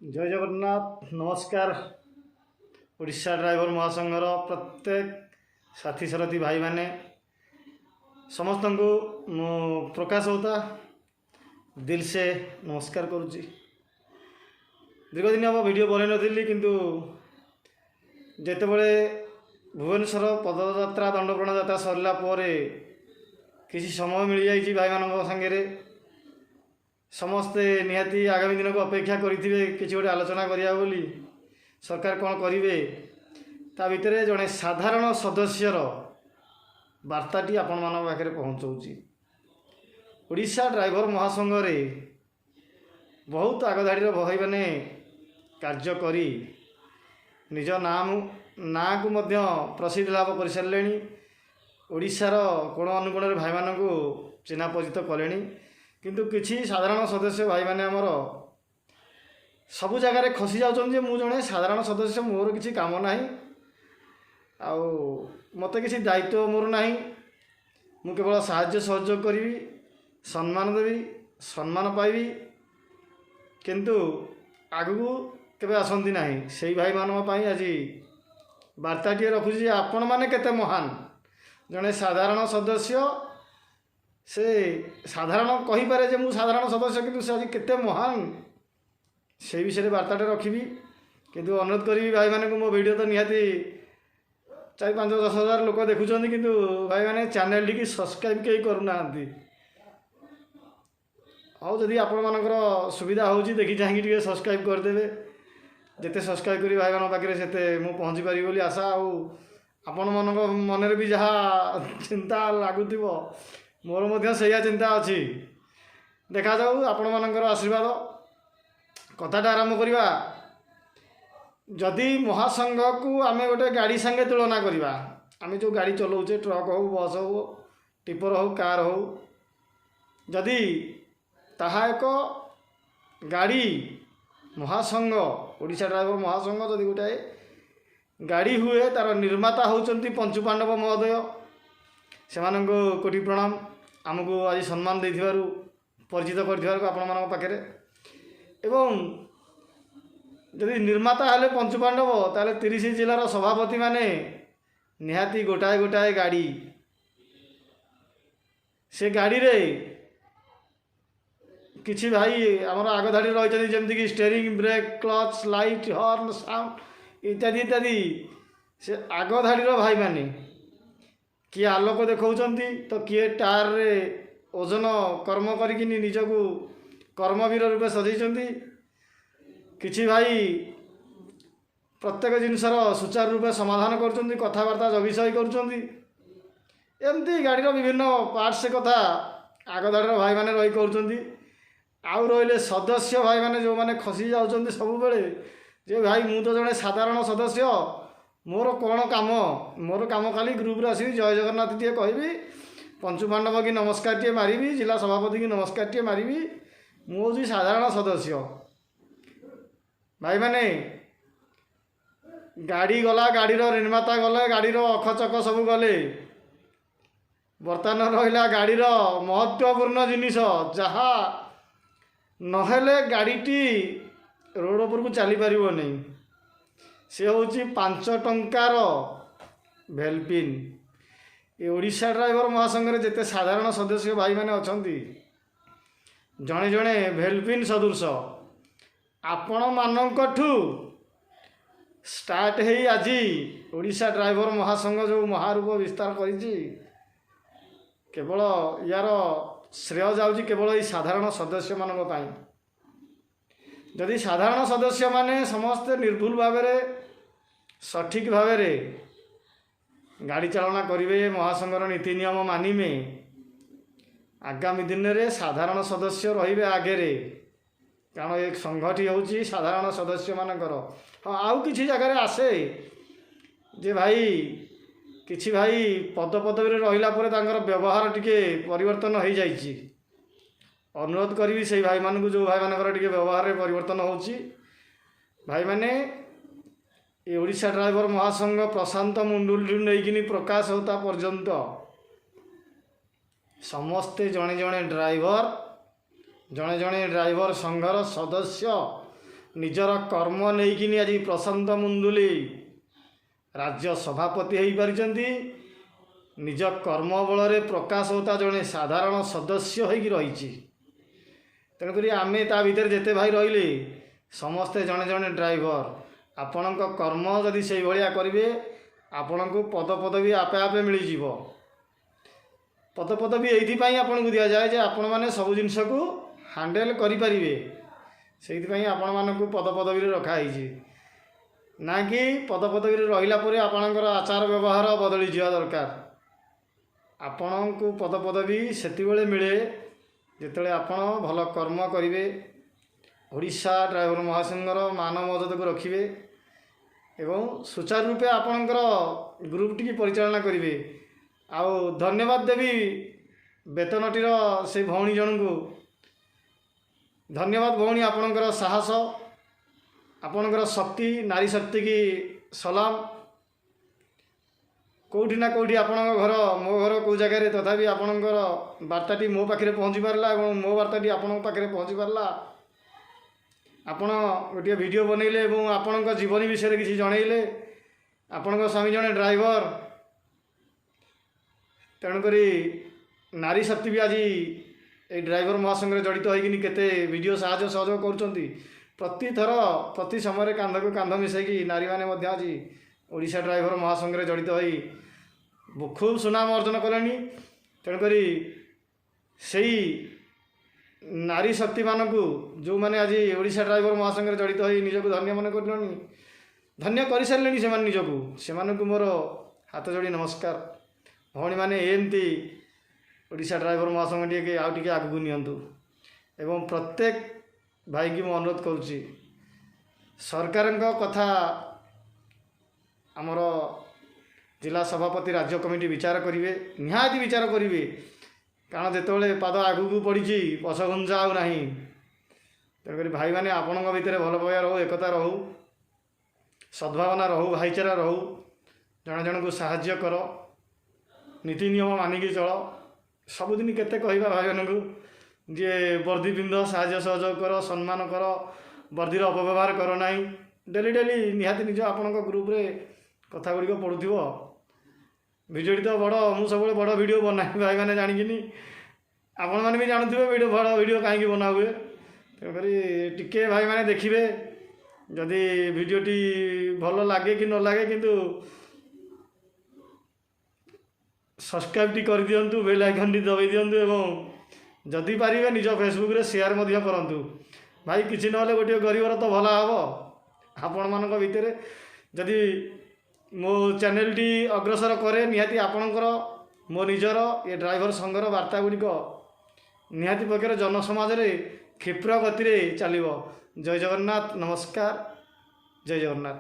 ଜୟ ଜଗନ୍ନାଥ। ନମସ୍କାର। ଓଡ଼ିଶା ଡ୍ରାଇଭର ମହାସଂଘର ପ୍ରତ୍ୟେକ ସାଥୀ ସାରଥୀ ଭାଇମାନେ ସମସ୍ତଙ୍କୁ ମୁଁ ପ୍ରକାଶ ହୋତା दिल से ନମସ୍କାର କରୁଛି। ଦୀର୍ଘ ଦିନ ହେବ ଭିଡ଼ିଓ ବନେଇ ନଥିଲି, କିନ୍ତୁ ଯେତେବେଳେ ଭୁବନେଶ୍ୱର ପଦଯାତ୍ରା, ଦଣ୍ଡପ୍ରଣାମ ଯାତ୍ରା ସରିଲା ପରେ କିଛି ସମୟ ମିଳିଯାଇଛି ଭାଇମାନଙ୍କ ସାଙ୍ଗରେ। ସମସ୍ତେ ନିହାତି ଆଗାମୀ ଦିନକୁ ଅପେକ୍ଷା କରିଥିବେ କିଛି ଗୋଟେ ଆଲୋଚନା କରିବା ବୋଲି, ସରକାର କ'ଣ କରିବେ। ତା ଭିତରେ ଜଣେ ସାଧାରଣ ସଦସ୍ୟର ବାର୍ତ୍ତାଟି ଆପଣମାନଙ୍କ ପାଖରେ ପହଞ୍ଚଉଛି। ଓଡ଼ିଶା ଡ୍ରାଇଭର ମହାସଂଘରେ ବହୁତ ଆଗଧାଡ଼ିର ଭାଇମାନେ କାର୍ଯ୍ୟ କରି ନିଜ ନାଁକୁ ମଧ୍ୟ ପ୍ରସିଦ୍ଧି ଲାଭ କରିସାରିଲେଣି, ଓଡ଼ିଶାର କୋଣ ଅନୁକୋଣରେ ଭାଇମାନଙ୍କୁ ଚିହ୍ନା ପରିଚିତ କଲେଣି। କିନ୍ତୁ କିଛି ସାଧାରଣ ସଦସ୍ୟ ଭାଇମାନେ ଆମର ସବୁ ଜାଗାରେ ଖସି ଯାଉଛନ୍ତି ଯେ ମୁଁ ଜଣେ ସାଧାରଣ ସଦସ୍ୟ, ମୋର କିଛି କାମ ନାହିଁ ଆଉ ମୋତେ କିଛି ଦାୟିତ୍ୱ ମୋର ନାହିଁ, ମୁଁ କେବଳ ସାହାଯ୍ୟ ସହଯୋଗ କରିବି, ସମ୍ମାନ ଦେବି, ସମ୍ମାନ ପାଇବି, କିନ୍ତୁ ଆଗକୁ କେବେ ଆସନ୍ତି ନାହିଁ। ସେଇ ଭାଇମାନଙ୍କ ପାଇଁ ଆଜି ବାର୍ତ୍ତାଟିଏ ରଖୁଛି ଯେ ଆପଣମାନେ କେତେ ମହାନ। ଜଣେ ସାଧାରଣ ସଦସ୍ୟ, ସେ ସାଧାରଣ କହିପାରେ ଯେ ମୁଁ ସାଧାରଣ ସଦସ୍ୟ, କିନ୍ତୁ ସେ ଆଜି କେତେ ମହାନ, ସେଇ ବିଷୟରେ ବାର୍ତ୍ତାଟା ରଖିବି। କିନ୍ତୁ ଅନୁରୋଧ କରିବି ଭାଇମାନଙ୍କୁ, ମୋ ଭିଡ଼ିଓ ତ ନିହାତି 4, 5, 10 ହଜାର ଲୋକ ଦେଖୁଛନ୍ତି, କିନ୍ତୁ ଭାଇମାନେ ଚ୍ୟାନେଲଟିକି ସବସ୍କ୍ରାଇବ୍ କେହି କରୁନାହାନ୍ତି। ହଉ, ଯଦି ଆପଣମାନଙ୍କର ସୁବିଧା ହେଉଛି, ଦେଖି ଚାହିଁକି ଟିକେ ସବସ୍କ୍ରାଇବ୍ କରିଦେବେ। ଯେତେ ସବସ୍କ୍ରାଇବ୍ କରିବେ, ଭାଇମାନଙ୍କ ପାଖରେ ସେତେ ମୁଁ ପହଞ୍ଚି ପାରିବି ବୋଲି ଆଶା। ଆଉ ଆପଣମାନଙ୍କ ମନରେ ବି ଯାହା ଚିନ୍ତା ଲାଗୁଥିବ, ମୋର ମଧ୍ୟ ସେଇଆ ଚିନ୍ତା ଅଛି। ଦେଖାଯାଉ, ଆପଣମାନଙ୍କର ଆଶୀର୍ବାଦ। କଥାଟା ଆରମ୍ଭ କରିବା। ଯଦି ମହାସଂଘକୁ ଆମେ ଗୋଟେ ଗାଡ଼ି ସାଙ୍ଗେ ତୁଳନା କରିବା, ଆମେ ଯେଉଁ ଗାଡ଼ି ଚଲାଉଛେ, ଟ୍ରକ୍ ହେଉ, ବସ୍ ହେଉ, ଟିପର ହେଉ, କାର୍ ହେଉ, ଯଦି ତାହା ଏକ ଗାଡ଼ି, ମହାସଂଘ, ଓଡ଼ିଶା ଡ୍ରାଇଭର ମହାସଂଘ ଯଦି ଗୋଟାଏ ଗାଡ଼ି ହୁଏ, ତା'ର ନିର୍ମାତା ହେଉଛନ୍ତି ପଞ୍ଚୁ ପାଣ୍ଡବ ମହୋଦୟ। ସେମାନଙ୍କୁ କୋଟି ପ୍ରଣାମ, ଆମକୁ ଆଜି ସମ୍ମାନ ଦେଇଥିବାରୁ, ପରିଚିତ କରିଥିବାରୁ ଆପଣମାନଙ୍କ ପାଖରେ। ଏବଂ ଯଦି ନିର୍ମାତା ହେଲେ ପଞ୍ଚୁ ପାଣ୍ଡବ, ତାହେଲେ 30 ଜିଲ୍ଲାର ସଭାପତିମାନେ ନିହାତି ଗୋଟାଏ ଗୋଟାଏ ଗାଡ଼ି। ସେ ଗାଡ଼ିରେ କିଛି ଭାଇ ଆମର ଆଗ ଧାଡ଼ିରେ ରହିଛନ୍ତି, ଯେମିତିକି steering, brake, clutch, light, horn, sound ଇତ୍ୟାଦି ଇତ୍ୟାଦି। ସେ ଆଗ ଧାଡ଼ିର ଭାଇମାନେ କିଏ ଆଲୋକ ଦେଖାଉଛନ୍ତି ତ କିଏ ଟାୟାରରେ ଓଜନ କର୍ମ କରିକିନି ନିଜକୁ କର୍ମବୀର ରୂପେ ସଜେଇଛନ୍ତି। କିଛି ଭାଇ ପ୍ରତ୍ୟେକ ଜିନିଷର ସୁଚାରୁ ରୂପେ ସମାଧାନ କରୁଛନ୍ତି, କଥାବାର୍ତ୍ତା ଜଗିସହି କରୁଛନ୍ତି। ଏମିତି ଗାଡ଼ିର ବିଭିନ୍ନ ପାର୍ଟସ କଥା ଆଗ ଧାଡ଼ିର ଭାଇମାନେ ରହି କରୁଛନ୍ତି। ଆଉ ରହିଲେ ସଦସ୍ୟ ଭାଇମାନେ, ଯେଉଁମାନେ ଖସି ଯାଉଛନ୍ତି ସବୁବେଳେ ଯେ ଭାଇ, ମୁଁ ତ ଜଣେ ସାଧାରଣ ସଦସ୍ୟ, ମୋର କ'ଣ କାମ? ମୋର କାମ ଖାଲି ଗ୍ରୁପରେ ଆସିବି, ଜୟ ଜଗନ୍ନାଥ ଟିକେ କହିବି, ପଞ୍ଚୁ ପାଣ୍ଡବ କି ନମସ୍କାର ଟିକେ ମାରିବି, ଜିଲ୍ଲା ସଭାପତିକି ନମସ୍କାର ଟିକେ ମାରିବି, ମୁଁ ହେଉଛି ସାଧାରଣ ସଦସ୍ୟ। ଭାଇମାନେ, ଗାଡ଼ି ଗଲା, ଗାଡ଼ିର ନିର୍ମାତା ଗଲେ, ଗାଡ଼ିର ଅଖ ଚକ ସବୁ ଗଲେ, ବର୍ତ୍ତମାନ ରହିଲା ଗାଡ଼ିର ମହତ୍ତ୍ୱପୂର୍ଣ୍ଣ ଜିନିଷ, ଯାହା ନହେଲେ ଗାଡ଼ିଟି ରୋଡ଼ ଉପରକୁ ଚାଲିପାରିବନି। ସେ ହେଉଛି 5 ଟଙ୍କାର ଭେଲପିନ୍। ଏ ଓଡ଼ିଶା ଡ୍ରାଇଭର ମହାସଂଘରେ ଯେତେ ସାଧାରଣ ସଦସ୍ୟ ଭାଇମାନେ ଅଛନ୍ତି, ଜଣେ ଜଣେ ଭେଲପିନ୍ ସଦୃଶ। ଆପଣମାନଙ୍କଠୁ ଷ୍ଟାର୍ଟ ହେଇ ଆଜି ଓଡ଼ିଶା ଡ୍ରାଇଭର ମହାସଂଘ ଯେଉଁ ମହାରୂପ ବିସ୍ତାର କରିଛି, କେବଳ ୟାର ଶ୍ରେୟ ଯାଉଛି କେବଳ ଏଇ ସାଧାରଣ ସଦସ୍ୟମାନଙ୍କ ପାଇଁ। ଯଦି ସାଧାରଣ ସଦସ୍ୟମାନେ ସମସ୍ତେ ନିର୍ଭୁଲ ଭାବରେ, ସଠିକ୍ ଭାବରେ ଗାଡ଼ି ଚାଳନା କରିବେ, ମହାସଂଘର ନୀତି ନିୟମ ମାନିବେ, ଆଗାମୀ ଦିନରେ ସାଧାରଣ ସଦସ୍ୟ ରହିବେ ଆଗରେ। କାରଣ ଏ ସଂଘଟି ହେଉଛି ସାଧାରଣ ସଦସ୍ୟମାନଙ୍କର। ହଁ, ଆଉ କିଛି ଜାଗାରେ ଆସେ ଯେ ଭାଇ, କିଛି ଭାଇ ପଦ ପଦବୀରେ ରହିଲା ପରେ ତାଙ୍କର ବ୍ୟବହାର ଟିକେ ପରିବର୍ତ୍ତନ ହେଇଯାଇଛି। ଅନୁରୋଧ କରିବି ସେଇ ଭାଇମାନଙ୍କୁ, ଯେଉଁ ଭାଇମାନଙ୍କର ଟିକେ ବ୍ୟବହାରରେ ପରିବର୍ତ୍ତନ ହେଉଛି, ଭାଇମାନେ, ଏ ଓଡ଼ିଶା ଡ୍ରାଇଭର ମହାସଂଘ ପ୍ରଶାନ୍ତ ମୁଣ୍ଡୁଲିଠୁ ନେଇକିନି ପ୍ରକାଶ ହୋତା ପର୍ଯ୍ୟନ୍ତ ସମସ୍ତେ ଜଣେ ଜଣେ ଡ୍ରାଇଭର, ଜଣେ ଜଣେ ଡ୍ରାଇଭର ସଂଘର ସଦସ୍ୟ। ନିଜର କର୍ମ ନେଇକିନି ଆଜି ପ୍ରଶାନ୍ତ ମୁନ୍ଦୁଲି ରାଜ୍ୟ ସଭାପତି ହୋଇପାରିଛନ୍ତି। ନିଜ କର୍ମ ବଳରେ ପ୍ରକାଶ ହୋତା ଜଣେ ସାଧାରଣ ସଦସ୍ୟ ହୋଇକି ରହିଛି। ତେଣୁକରି ଆମେ ତା ଭିତରେ ଯେତେ ଭାଇ ରହିଲେ ସମସ୍ତେ ଜଣେ ଜଣେ ଡ୍ରାଇଭର। ଆପଣଙ୍କ କର୍ମ ଯଦି ସେଇଭଳିଆ କରିବେ, ଆପଣଙ୍କୁ ପଦପଦବୀ ଆପେ ଆପେ ମିଳିଯିବ। ପଦପଦବୀ ଏଇଥିପାଇଁ ଆପଣଙ୍କୁ ଦିଆଯାଏ ଯେ ଆପଣମାନେ ସବୁ ଜିନିଷକୁ ହ୍ୟାଣ୍ଡେଲ୍ କରିପାରିବେ। ସେଇଥିପାଇଁ ଆପଣମାନଙ୍କୁ ପଦପଦବୀରେ ରଖାହେଇଛି, ନା କି ପଦପଦବୀରେ ରହିଲା ପରେ ଆପଣଙ୍କର ଆଚାର ବ୍ୟବହାର ବଦଳିଯିବା ଦରକାର। ଆପଣଙ୍କୁ ପଦପଦବୀ ସେତିକିବେଳେ ମିଳେ ଯେତେବେଳେ ଆପଣ ଭଲ କର୍ମ କରିବେ, ଓଡ଼ିଶା ଡ୍ରାଇଭର ମହାସଂଘର ମାନ ମର୍ଯ୍ୟାଦାକୁ ରଖିବେ ଏବଂ ସୁଚାରୁ ରୂପେ ଆପଣଙ୍କର ଗ୍ରୁପଟିକି ପରିଚାଳନା କରିବେ। ଆଉ ଧନ୍ୟବାଦ ଦେବି ବେତନଟିର ସେ ଭଉଣୀ ଜଣଙ୍କୁ। ଧନ୍ୟବାଦ ଭଉଣୀ, ଆପଣଙ୍କର ସାହସ, ଆପଣଙ୍କର ଶକ୍ତି, ନାରୀ ଶକ୍ତିକି ସଲାମ। କେଉଁଠି ନା କେଉଁଠି ଆପଣଙ୍କ ଘର ମୋ ଘର କେଉଁ ଜାଗାରେ, ତଥାପି ଆପଣଙ୍କର ବାର୍ତ୍ତାଟି ମୋ ପାଖରେ ପହଞ୍ଚି ପାରିଲା ଏବଂ ମୋ ବାର୍ତ୍ତାଟି ଆପଣଙ୍କ ପାଖରେ ପହଞ୍ଚି ପାରିଲା। ଆପଣ ଗୋଟିଏ ଭିଡ଼ିଓ ବନେଇଲେ ଏବଂ ଆପଣଙ୍କ ଜୀବନୀ ବିଷୟରେ କିଛି ଜଣେଇଲେ। ଆପଣଙ୍କ ସ୍ୱାମୀ ଜଣେ ଡ୍ରାଇଭର। ତେଣୁକରି ନାରୀ ଶକ୍ତି ବି ଆଜି ଏଇ ଡ୍ରାଇଭର ମହାସଂଘରେ ଜଡ଼ିତ ହୋଇକିନି କେତେ ଭିଡ଼ିଓ ସାହାଯ୍ୟ ସହଯୋଗ କରୁଛନ୍ତି। ପ୍ରତିଥର ପ୍ରତି ସମୟରେ କାନ୍ଧକୁ କାନ୍ଧ ମିଶାଇକି ନାରୀମାନେ ମଧ୍ୟ ଆଜି ଓଡ଼ିଶା ଡ୍ରାଇଭର ମହାସଂଘରେ ଜଡ଼ିତ ହୋଇ ଖୁବ୍ ସୁନାମ ଅର୍ଜନ କଲେଣି। ତେଣୁକରି ସେଇ ନାରୀ ଶକ୍ତିମାନଙ୍କୁ ଯେଉଁମାନେ ଆଜି ଓଡ଼ିଶା ଡ୍ରାଇଭର ମହାସଂଘରେ ଜଡ଼ିତ ହୋଇ ନିଜକୁ ଧନ୍ୟ ମନେ କରିଲେଣି, ଧନ୍ୟ କରିସାରିଲେଣି ସେମାନେ ନିଜକୁ, ସେମାନଙ୍କୁ ମୋର ହାତ ଯୋଡ଼ି ନମସ୍କାର। ଭଉଣୀମାନେ ଏମିତି ଓଡ଼ିଶା ଡ୍ରାଇଭର ମହାସଂଘ ଟିକେ ଆଉ ଟିକେ ଆଗକୁ ନିଅନ୍ତୁ। ଏବଂ ପ୍ରତ୍ୟେକ ଭାଇକି ମୁଁ ଅନୁରୋଧ କରୁଛି, ସରକାରଙ୍କ କଥା ଆମର ଜିଲ୍ଲା ସଭାପତି ରାଜ୍ୟ କମିଟି ବିଚାର କରିବେ, ନିହାତି ବିଚାର କରିବେ। କାରଣ ଯେତେବେଳେ ପାଦ ଆଗକୁ ପଡ଼ିଛି ପଛଘୁଞ୍ଚା ଆଉ ନାହିଁ। ତେଣୁକରି ଭାଇମାନେ ଆପଣଙ୍କ ଭିତରେ ଭଲ ପାଇବା ରହୁ, ଏକତା ରହୁ, ସଦ୍ଭାବନା ରହୁ, ଭାଇଚାରା ରହୁ, ଜଣେ ଜଣକୁ ସାହାଯ୍ୟ କର, ନୀତି ନିୟମ ମାନିକି ଚଳ। ସବୁଦିନ କେତେ କହିବା ଭାଇମାନଙ୍କୁ ଯେ ବର୍ଦ୍ଦି ପିନ୍ଧ, ସାହାଯ୍ୟ ସହଯୋଗ କର, ସମ୍ମାନ କର, ବର୍ଦ୍ଦିର ଅପବ୍ୟବହାର କର ନାହିଁ। ଡେଲି ଡେଲି ନିହାତି ନିଜ ଆପଣଙ୍କ ଗ୍ରୁପରେ କଥା ଗୁଡ଼ିକ ପଡ଼ୁଥିବ। ଭିଡ଼ିଓଟି ତ ବଡ଼, ମୁଁ ସବୁବେଳେ ବଡ଼ ଭିଡ଼ିଓ ବନାଏ ଭାଇମାନେ ଜାଣିକିନି, ଆପଣମାନେ ବି ଜାଣୁଥିବେ ଭିଡ଼ିଓ ବଡ଼ ଭିଡ଼ିଓ କାହିଁକି ବନା ହୁଏ। ତେଣୁକରି ଟିକେ ଭାଇମାନେ ଦେଖିବେ, ଯଦି ଭିଡ଼ିଓଟି ଭଲ ଲାଗେ କି ନ ଲାଗେ କିନ୍ତୁ ସବସ୍କ୍ରାଇବ୍ଟି କରିଦିଅନ୍ତୁ, ବେଲ୍ ଆଇକନ୍ଟି ଦବାଇ ଦିଅନ୍ତୁ ଏବଂ ଯଦି ପାରିବେ ନିଜ ଫେସବୁକ୍ରେ ସେୟାର ମଧ୍ୟ କରନ୍ତୁ। ଭାଇ କିଛି ନହେଲେ ଗୋଟିଏ ଗରିବର ତ ଭଲା ହେବ। ଆପଣମାନଙ୍କ ଭିତରେ ଯଦି ମୋ ଚ୍ୟାନେଲଟି ଅଗ୍ରସର କରେ, ନିହାତି ଆପଣଙ୍କର ମୋ ନିଜର ଏ ଡ୍ରାଇଭର ସଂଘର ବାର୍ତ୍ତା ଗୁଡ଼ିକ ନିହାତି ପକ୍ଷରେ ଜନସମାଜରେ କ୍ଷିପ୍ର ଗତିରେ ଚାଲିବ। ଜୟ ଜଗନ୍ନାଥ, ନମସ୍କାର, ଜୟ ଜଗନ୍ନାଥ।